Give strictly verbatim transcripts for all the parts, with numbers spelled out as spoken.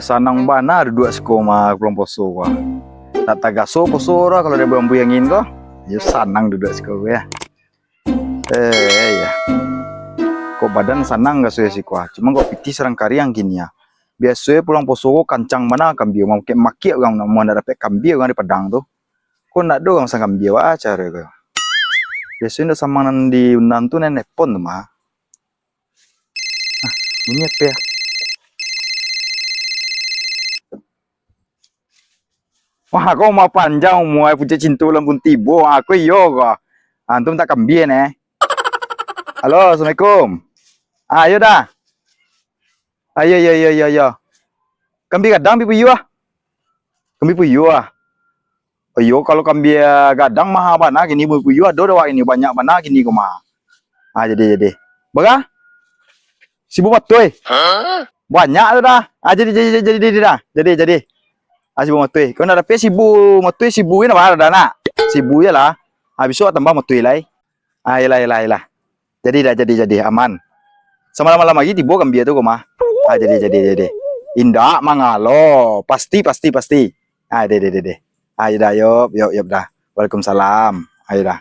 Sanang bana duduak siko mah bulan poso ko. Tak tagaso poso dah kalau ado bambuih angin ko. Yo sanang duduak siko ko yo. Eh, yo. Kok badan sanang gaso siko ah. Cuma kok pitih sarang kariang kini ah. Biaso pulang poso ko kancang bana kambia, makiak-makiak urang mun ndak dapek kambia urang di Padang tu. Kok ndak ado urang masang kambia, baa caro ko. Biaso ndak samang nan di unan tu nan nelpon tu mah. Ah, bunyi apo yo? Wah, kau mah panjang umua, puncak cinto bulan pun tibo. Ah, kau iyo ko. Ah, antum tak kambia neh. Halo, assalamualaikum. Ah, iyo dah. Ah, iyo, iyo, iyo, iyo, iyo. Kambia gadang, kambia puyuah ah. Kambia puyuah ah. Iyo, kalau kambia gadang maha bana kini, kambia puyuah ado dah wak kini, banyak bana kini ko mah. Ah, jadi, jadi. Bara? Sibu matuih. Banyak tu dah. Ah, jadi, jadi, jadi, jadi dah. Jadi, jadi. Ah, sibu matuih. Kau nak dapek sibu matuih, sibu je nak dah nak. Sibu je lah. Ah, bisuak tambah matuih lai. Ah, iyolah, iyolah, iyolah. Jadi dah, jadi, jadi. Aman. Samalam-malam lagi tibo kambia tu ko mah. Ah, jadi, jadi, jadi. Indak mangalo. Pasti, pasti, pasti. Ah, deh, deh, deh, deh. Ah, iyo dah, yop, yop, yop dah. Waalaikumsalam. Ayo dah.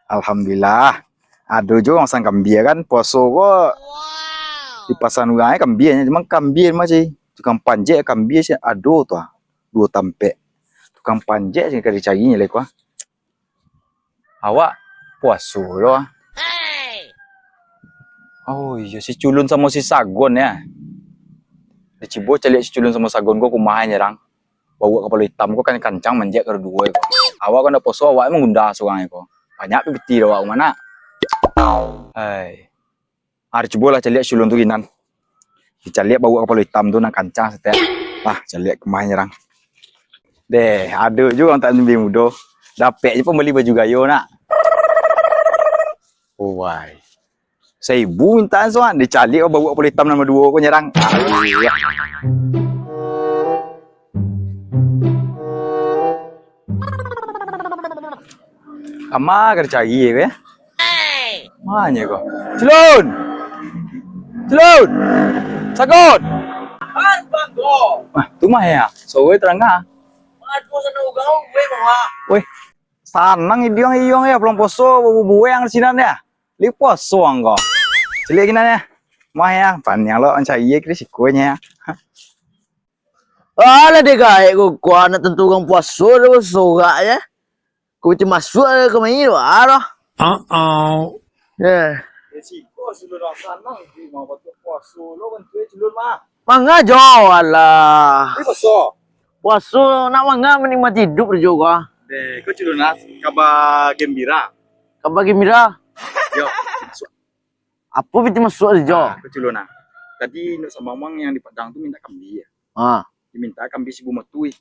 Alhamdulillah. Ado juo urang masang kambia kan, puaso ko dipasan urang kambia nyo, cuma kambia mah cai. Tukang panjek kambia cai ado tu ah. Duo tampek. Tukang panjek cai ka dicari nyo lai ko ah. Awak puaso lo ah. Oh iyo, si Culun samo si Sagon yo. Dicubo caliak si Culun samo Sagon ko kumaha nyo rang. Bauak kapalo itam ko kan kancang manjek kaduo-duo ko. Awak kan ndak poso, awak mangunda surang ko. Banyak piti awak ko mah nak. Hai. Ah, cubolah caliak si Culun tu kinan. Dicaliak bauak kapalo itam tu nan kancang saketek. Lah, caliak kumaha nyo rang. Deh, ado juo urang tak tumbi mudo. Dapek je pambali baju gayo nak. Wai. Saibu mintaan suan, dicaliak bauak kapalo itam nan baduo ko nyo rang. Aduh. Kama ka dicari ko yo? Manyo ko? Culun! Culun! Sagon! Wah, tu mah yo. Suaro tarang ah. Weh, sanang iduang-iduang yo, pulang puaso, babubuang di sinan yo. Lai puaso ang ko. Caliak kinan yo. Mah yo, paniang lo mancari yo, kiro sikonyo yo. Alah, dek gaek ko, ko anak tantu urang puaso, dah basorak yo. Ko piti masuak ka mai tu, ah, doh. Uh-oh. Eh. Eh, siko Culun lah sanang, di mah patut puaso lo, bantuak Culun mah. Mangajo, alah. Ni puaso. Puaso, nak manga manikmati iduik tu juo. Deh, ko Culun lah, kaba gembira. Kaba gembira? Yo, masuak. Apo piti masuak tu, Jo? Ah, ko Culun nah. Tadi indak samamang yang di Padang tu minta kambia. Ah. Diminta kambia sibu matuih.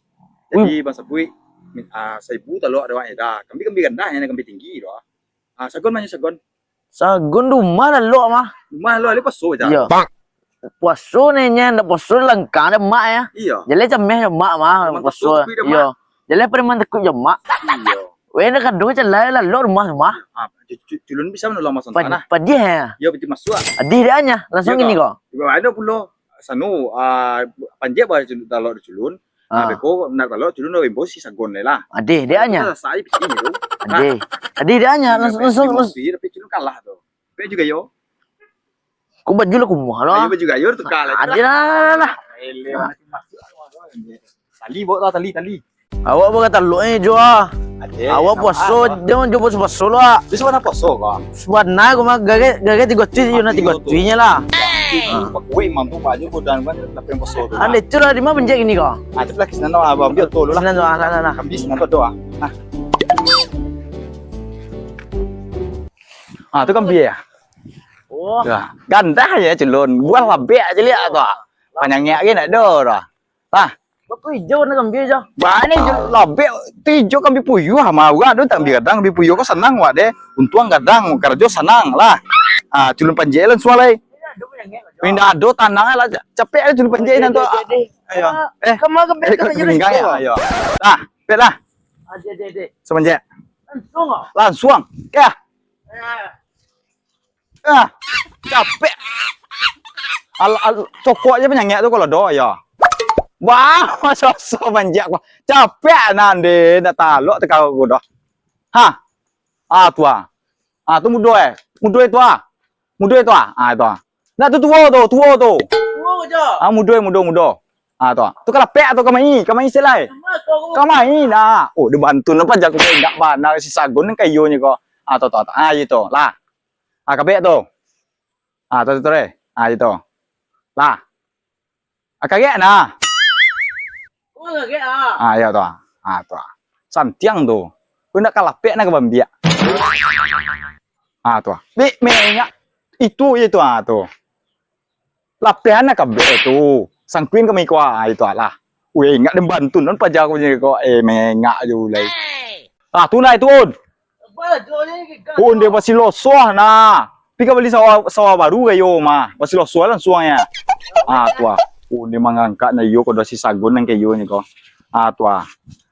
Wih. Jadi, Bang Sabuik, min-, ah, saibu talok ado awak dah. Kambia, kambia randah, jan kambia tinggi doh. Ah, Sagon mah, Sagon? Sagon di rumah lah lok mah. Rumah lok, lai puaso, Jo? Iyo. Puaso nyo, ndak puaso langkang dek mak yo. Iyo. Jaleh cameh jo mak mah, puaso. Iyo. Jaleh preman takuik jo mak. Iyo. Weh, nak kadung calai lah, lok rumah tu mah. Ah, cu-, cu-, Culun bisa manolong Mas Ontan lah. Padiah yo. Iyo, piti masuak. Adih dek anyo, langsuang kini ko. Iyo, ado pulo. Sanu, ah, panjek bah Culun, talok di Culun. Ah. Beko nak talok Culun dah imbau si Sagon lai lah. Adih dek anyo. Sasak aja piti tu. Adih. Adih dek anyo, langsuang, langsuang. Tapi Culun kalah tu. Tapi juo yo. Ko baju lah kumuah lah. Ayo baju gayo tuka lah. Adih lah, lah, lah. Tali bawa lah, tali, tali. Awak bakatalok ni, Jo, ah. Awak puaso, jan jo puaso-puaso lo, ah. Bisa bana puaso ko? Sabana ko mah, gare, gare tigo tuih, yo nak tigo tuihnyo lah. Pakuik imam tu, Pak, jo godang kan, tapi yang puaso tu. Ande tu lah, di ma panjek kini ko? Ah, tu lah, sinan tu, abang ambil tu lah. Sinan tu, ah, nah, nah, nah. Kami sinan tu doa. Nah. Ah, tu kambia yo? Oh. Yo. Gandah je Culun. Buah labek caliak tu. Panyangek lagi ndak ado dah. Ah. Bapo ijo warna kambia, Jo? Banyak jo labek tu ijo kambia puyuah mah. Urang ado tak kambia gadang, kambia puyuah ko sanang wak deh. Untuang gadang, karajo sanang lah. Ah, Culun panjek langsuang lai. Indak ado tanang lah. Capek lah Culun panjek nan tu. Ayo. Eh, kama kambia tu ayo. Lah, pek lah. Adih, adih, adih. Samanjek. Langsuang ah. Langsuang. Kah? Ah, capek. Al, al, cokok aja panyangek tu kalau do, yo. Bah, maso-maso manjak ko. Capek nan deh, nak talok tu kau ko doh. Ha? Ah, tu ah. Ah, tu mudo eh. Mudo itu ah. Mudo itu ah. Ah, itu ah. Nak tu tuo tu, tuo tu. Tuo je. Ah, mudo, mudo, mudo. Ah, tu ah. Tu kalapek tu kamai, kamai selai. Kamai nah. Oh, dia bantu napa jago indak bana si Sagon nan kayo ni ko. Ah, tu, tu, tu. Ah, itu. Lah. Ah, kabek tu. Ah, tu, tu, tu, eh. Ah, itu. Lah. Ah, kagek nah. Oh, kagek ah. Ah, ya tu ah. Ah, tu ah. Santiang tu. Kau nak kalapek nak kabambiak. Ah, tu ah. Bik, mengak. Itu je tu ah, tu. Lapehan nak kabek tu. Sangkuin kami kuah. Ah, itu ah lah. Weh, ingat den bantu non paja aku je kok. Eh, mengak je ulai. Ah, tu nah itu, Un. Apa tu ni? Un, dia masih losoh nah. Pi ka bali sawah, sawah baru kayo mah. Masih losoh langsuang ya. Ah, tu ah. Un, dia mangangkak nah iyo ko doh si Sagon nan kayo ni ko. Ah, tu ah.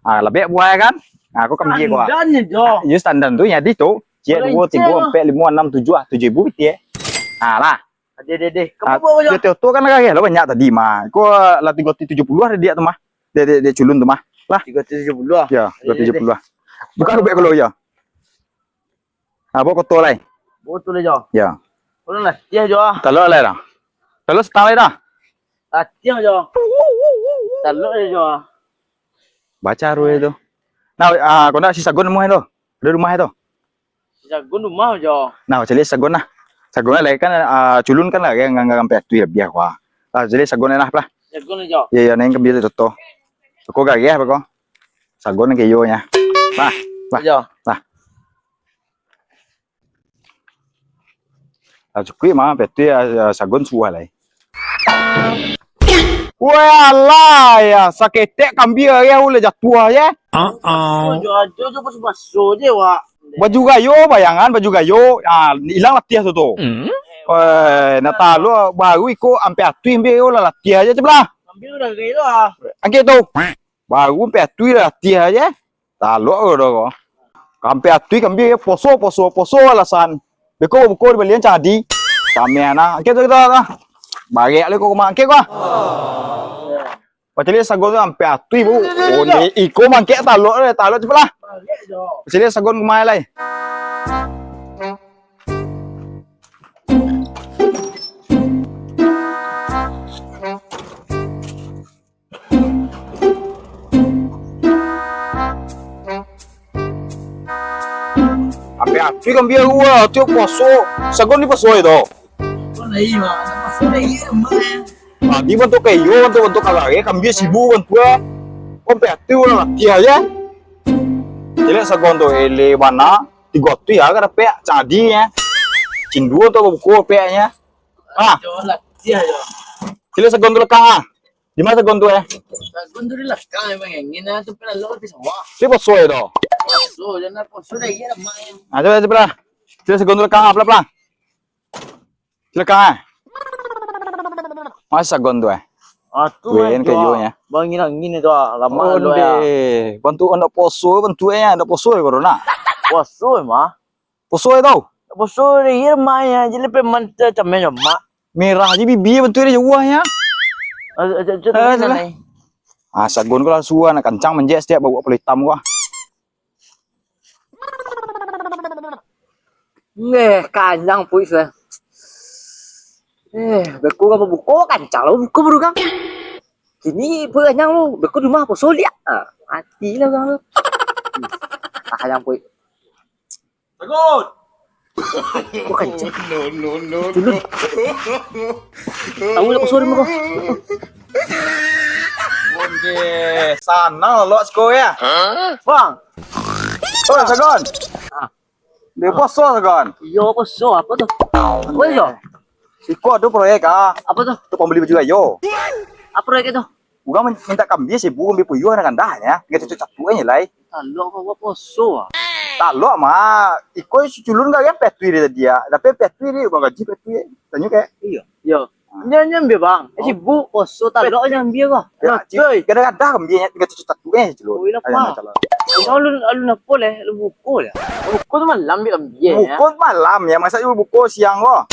Ah, labek buah ya kan? Ah, aku kambia ko ah. Standar ni jo. Iyo standar tu jadi tu. Ciek duo, tigo, ampek, limo, anam, tujuah, ah, tujuah ribu piti eh. Ah, lah. Deh, deh, deh. Kamu bawa je. Dia tu kan lah banyak tadi mah. Ko lah tigo ratus tujuh puluah dia tu mah. Dia, dia, dia culun tu mah. Lah. Tigo ratus tujuh puluh ah. Ya, tigo ratus tujuh puluh ah. Buka rubek kalau ya. Ah, bawa kotor lai. Bawa tu lai jo. Ya. Kalau latiah jo ah. Talok lai dah. Talok setang lai dah. Latiah jo. Talok lai jo ah. Baca ruh itu. Nah, ah, kau nak si Sagon rumah tu. Ada rumah tu. Si Sagon rumah jo. Nah, cari Sagon lah. Sagon lah kan, ah, culun kan lah, kan, kan, kan, sampai tu lebih aku ah. Lah, cari Sagon lah, lah. Sagon jo. Ya, ya, neng kembali tu tu. Kau gagah apa kau? Sagon ke iyo nya. Lah, lah. Jo. Lah. Ah, cukuik mah, peti, ah, ah, Sagon suah lai. Weh, alah, ya, saketek kambia ya, uleh jatuah ya. Heeh. Ajo, ajo, ajo, baso-baso je, wak. Baju gayo, bayangan, baju gayo. Ah, ilang latiah tu, tu. Hmm. Eh, nak talok baru iko ampe atuih ambil lah latiah aja, cepat lah. Ambil udah gayo lah. Angkek tu. Baru ampe atuih lah latiah aja. Talok ko doh ko. Kampe atuih kambia poso, poso, poso alasan. Beko buko di balian cadi. Kami anak. Angkek tu kita lah. Barek le ko rumah angkek ko. Pacali Sagon tu ampe atuih bu. Oh, ni iko mangkek talok le, talok cepatlah. Pacali Sagon kumai lai. Ampe atuih kambia gua, tiok poso. Sagon ni poso itu. Tadi bantuak kayo, bantuak-bantuak kagare, kambia sibu bantuak. Ampe atuih urang latiah aja. Jelek Sagon tu, ele bana, tigo atuih ya, kada pek, cadi ya. Cindua tu buku peknya. Ah. Jelek Sagon tu lekang ah. Di mana Sagon tu, eh? Sagon tu di lakang, emang angin ah, tu pernah lo di sawah. Dia poso ya tu? Poso, jangan poso dah, iya dah main. Ah, coba, coba lah. Sila Sagon tu lekang, pelan-pelan. Sila lekang, eh. Mana Sagon tu, eh? Ah, tu Wen, kayu nya. Bangin angin itu ah, lama lo ya. Onde. Bantu anak poso, bantu eh, anak poso ya, corona. Poso mah. Poso ya tau? Poso deh, iya mah ya, jadi pemantai camnya mak. Merah aja bibir bantu dia jauh ya. Ah, ah, ah, ah, ah, ah, Sagon ko lah suah, nak kancang manjek setiap bawa pala hitam ko. Neh, kanyang puik sudah. Eh, beko ka babuko, kancang lah babuko baru kan. Kini puik kanyang lu, beko di rumah poso liak. Ah, mati lah urang tu. Hmm. Ah, kanyang puik. Sagon. Bukan cak. No, no, no, no. Tahu lah, sorry, mah. Onde, sanang lo siko ya. Bang. Oh, Sagon. Ah. Dia poso, Sagon. Iyo, poso. Apa tu? Apa tu? Siko ada proyek ah. Apa tu? Tu pembeli baju gayo. Apa proyek itu? Urang min-, minta kambia sibu, kambia puyuh, anak kandahnyo. Tinggal cocok-cocok aja lai. Talok kau buat poso ah. Talok mah. Iko si culun gak kan petui dia tadi ya. Tapi petui dia bang gaji petui. Tanyo kayak. Iyo. Iyo. Nyo nyo ambia bang. Eh, sibu poso talok nyo ambia kau. Ya, kadang-kadang kambia tinggal cocok-cocok aja culun. Oh, iya, Pak. Alun, alun apa leh? Lu buko ya. Buko tu malam dia kambia ya. Buko malam ya. Masa lu buko siang kau?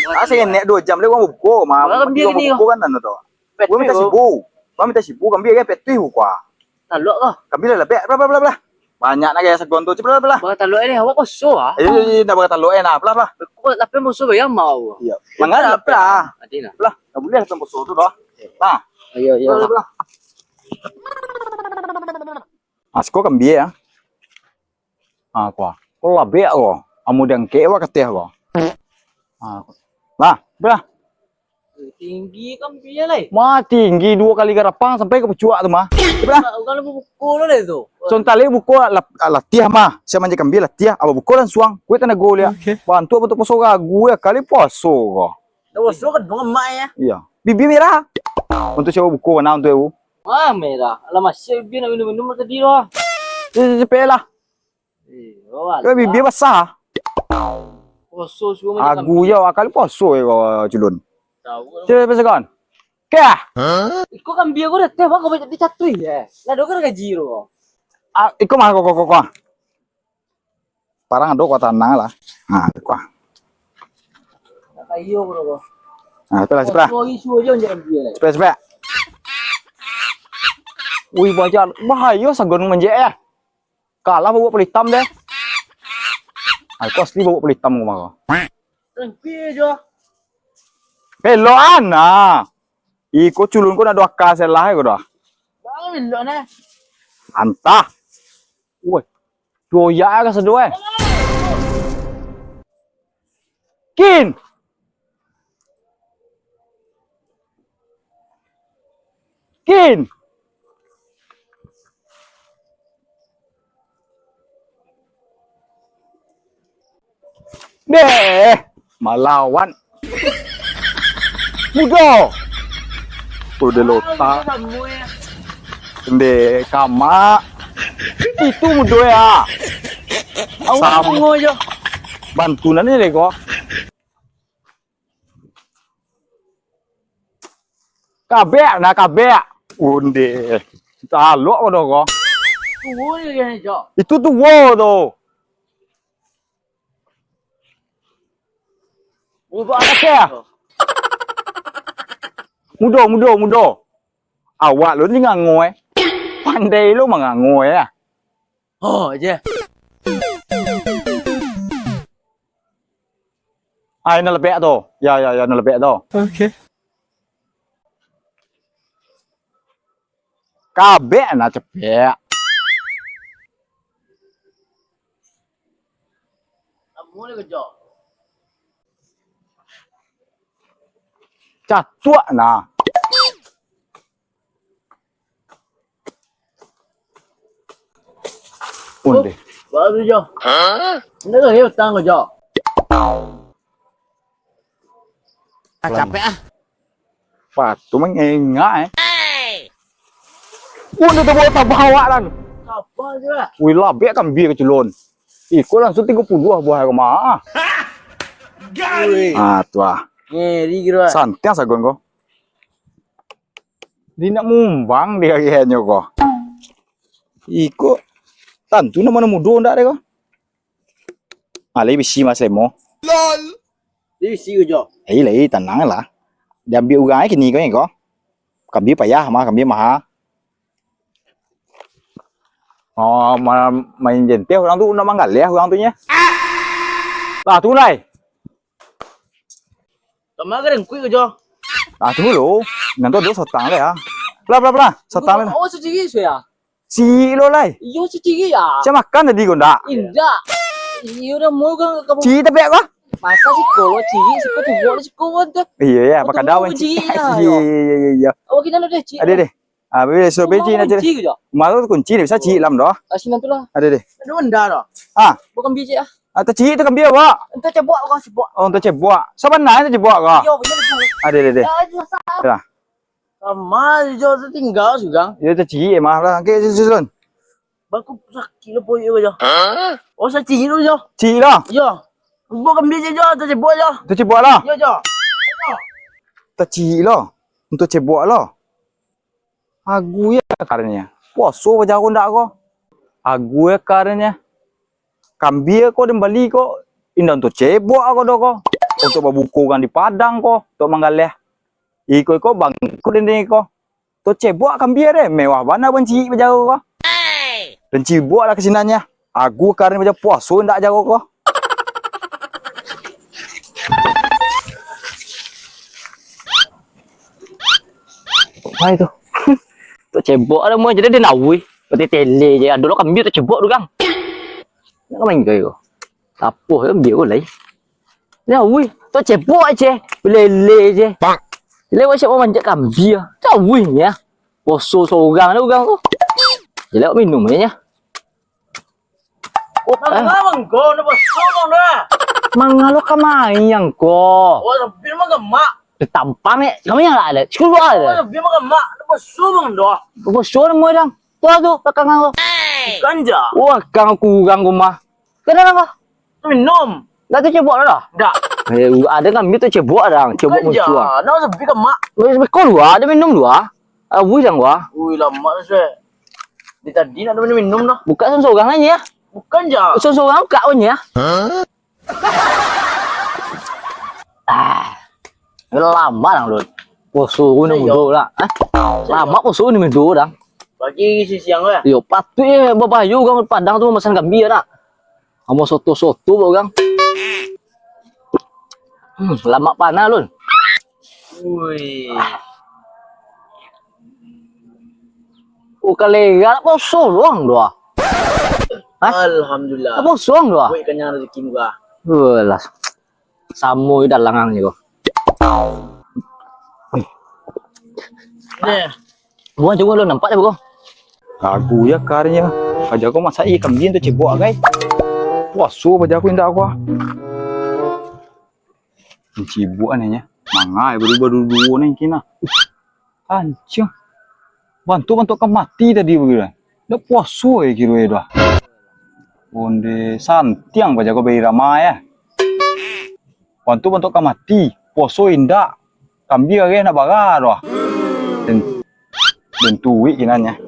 Ah, saya nek dua jam dia buko mah. Buko kan anu tu. Gue minta sibu. Bang mintak sibu, kambia kan petuih buko. Talok kah? Kambia lah, bek, blah, blah, blah, blah. Banyak nak gaya sagon tu, cip, blah, blah. Bang talok ni, awak kosong ah. Eh, eh, eh, nak bang talok eh, nah, blah, blah. Kok tapi musuh bayar mau. Iya. Mangan lah, blah. Nanti nah. Blah, tak boleh lah musuh tu dah. Nah. Ayo, ayo. Blah, blah, blah. Ah, siko kambia ya. Ah, ko. Ko labek ko. Amu diangkek wak kateh ko. Ah, ko. Nah, blah. Tinggi kambia lai. Ma tinggi duo kali garapang sampai ka pucuak tu mah. Blah. Kalau buko lo lai tu. Sontak lai buko la-, latiah mah. Sia manjek kambia latiah, abah buko lansuang. Kuek tanago liak. Oke. Bantuak bantuak poso ragu ya kali poso ko. Dah poso kan dong emak ya. Iya. Bibia merah. Untuk sia buko mana untuk eu? Wah, merah. Alah, masih bibia nak minum-minum tadi tu ah. Eh, cepet lah. Iyo, eh, bibia basah. Poso suruh macam agu kambia. Yo, akali poso yo, culun. Tahu lah. Cek pesakan. Kah? Iko kambia ko dah teh, bang, kau banyak dicatui ya. Lah, ado kan gaji tu. Ah, iko mah, ko, ko, ko, ko. Parang ado ko tanang lah. Ha, tu ko. Nak kayo ko. Ha, tu lah, cepet lah. Poso isuo je macam kambia lah. Cepet, cepet. Wih, baja. Bahayo sagon manjek ya. Kalah babuak palitam deh. Aku asli babuak palitam ko mah ko. Tengki jo. Pelokan nah. Iko culun ko nak doaka selah ko dah. Bang belok nah. Antah. Woi. Doyak ka sedo eh. Kin. Kin. Deh, malawan. Mudo. Udah lota. Ndeh, kama. Itu mudo ya. Awak sama. Bantu nani deh ko. Kabek nah, kabek. Onde. Talok ko doh ko. Tuo je kan, Cok. Itu tuo tu. Ubah atas ya. Mudo, mudo, mudo. Awak lo ni ngango eh. Pandai lo mangango eh. Oh, je. Ai, nan lebek tu. Ya, ya, ya, nan lebek tu. Oke. Kabek nah cepek. Catuak nah. Onde. Baru jo. Hah? Ndak ka utang ko jo. Ah, capek ah. Patu mangengak eh. Onde tu bawa tabah awak lan. Apa je lah. Wih, labek kambia ka culun. Iko langsung tigo puluah buah ko mah. Wih. Ah, tu ah. Ngeri kiro ah. Santiang sagon ko. Di nak mumbang di kakianyo ko. Iko tantu nak mano mudo ndak deh ko. Ah, lai bisi mas lemo. Lol. Lai bisi ko jo. Eh, lai tanang lah. Diambiak urang ai kini ko, ko. Kambia payah mah, kambia maha. Oh, ma-, main jenteh urang tu, nak manggaleh urang tu nyo. Lah, tunggu lai. Kama ka dengkuik ko jo. Ah, tunggu lo. Nan tu ado sotang lai ah. Pelah, pelah, pelah. Sotang lai. Oh, saciri sudah. Cik lo lai. Iyo, saciri ya. Sia makan tadi ko ndak? Indak. Iyo dah mau ka, ka. Cik tapi ko. Masa siko lo cik, siko tu buat siko kan tu. Iyo ya, pakai daun cik. Iyo, iyo, iyo, iyo. Awak kini lo deh cik. Ade deh. Ah, bebe suruh beci nak cik. Malu tu kunci ni bisa cik lam doh. Kasih nanti lah. Ade deh. Aduh, ndak doh. Ah. Bukan biji ah. Atau cik tu kambia, Pak? Untuk cebok, bukan cebok. Oh, untuk cebok. Sabananyo tu cebok ko. Yo, bener tu. Ade deh deh. Ya, itu sah. Dah. Sama jo tu tinggal sugang. Yo tu cik mah lah. Okey, susun. Baku sakik lo poyok ko jo. Oh, sakik lo jo. Cik lah. Yo. Bukan biji jo, untuk cebok jo. Untuk cebok lah. Yo jo. Untuk cik lah. Untuk cebok lah. Agu ya karanyo. Puaso bajago ndak ko? Agu ya karanyo. Kambia ko den bali ko, indak untuak cebok ko doh ko. Untuak babuko urang di Padang ko, untuak manggaleh. Iko-iko bangkruik den ko. Tok Cebok kambia deh, mewah bana banci pajago ko. Dan Cibok lah ka sinannyo. Agu karin baja puaso ndak jago ko. Apo itu? Tok Cebok ado mah jadi den awui. Pati tele je, ado lo kambia Tok Cebok tu, Gang. Nak ka main ko? Apo yo, biar lai. Yo, wih, Tok Cebok je, lele je. Lewat siap mamanjak kambia. Yo, wih, ya. Poso sorang dah urang tu. Jelek minum je, ya. Oh, eh. Manga mangko, nak poso bang dah. Manga lo ka main ko. Oh, tapi mah gemak. Tampang ni, kami yang lah ada. Keluar Oh, ada. Tapi mah gemak, nak poso bang dah. Poso nama orang. Tu lah tu, belakang kau. Bukan ja. Wah, kang kurang rumah. Kenapa kau? Minum. Dah tu Cebok dah? Dah. Eh, ada kan, ambil tu Cebok dah. Cebok Bukan musuh ja. Ah. Nak sepi ke mak? Beko dua, ada minum dua. Ah, wui jang gua. Ui, lama tu, Swe. Di tadi nak ada minum dah. Buka seorang-seorang aja ya. Bukan ja. Seorang-seorang buka pun ya. Ah, lama dah, Lun. Poso ni Ayo. Mudo lah. Eh? Lama poso ni mudo dah. Pagi si siang lah. Yo, patut ya, babayu urang Padang tu masan kambia dah. Amo soto-soto buat urang. Hmm, lamak panah, Lun. Ui. Oh, kalera nak poso doang doh. Hah? Alhamdulillah. Nak poso doang doh. Buat kanyang rezeki muka. Walah. Samo dalangan ni ko. Nih. Buang jauh lo nampak dah ko. Lagu ya karnya. Aja ko masak ikan bin tu Cebok agai. Puaso baja ko indak ko. Cibuk anehnya. Mangai baru-baru duo ni kina. Kancang. Bantuk-bantuk ka mati tadi bagitu. Ndak puaso ya kiro ya dah. Onde santiang baja ko beri ramai ya. Bantuk-bantuk ka mati, puaso indak. Kambia agak nak bara dah. Den, den tuik kinanya.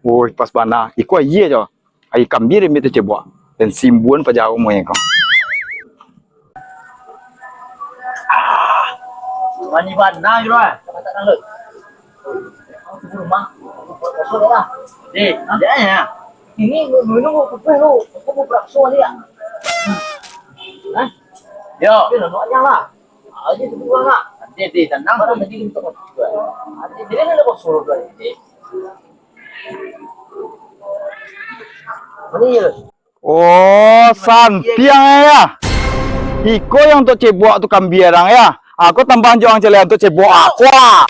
Woi, pas bana. Iko aia jo. Ai kambia dek tu Cebok. Dan simbuan pajawo moyang ko. Ah, mani bana gitu ah. Kata tangga. Aku rumah. Kosong lah. Deh, dia ya. Ini minum aku pun lu. Aku mau prakso aja ya. Hah? Yo. Dia lah, lah. Aja tu pulang lah. Deh, deh, tenang. Mana tadi kita mau juga. Dia ni lah kosong dua deh. Oh, santiang ya. Iko yang untuk Cebok tu kambia dang ya. Aku tambah juang celian untuk Cebok aku. Ah.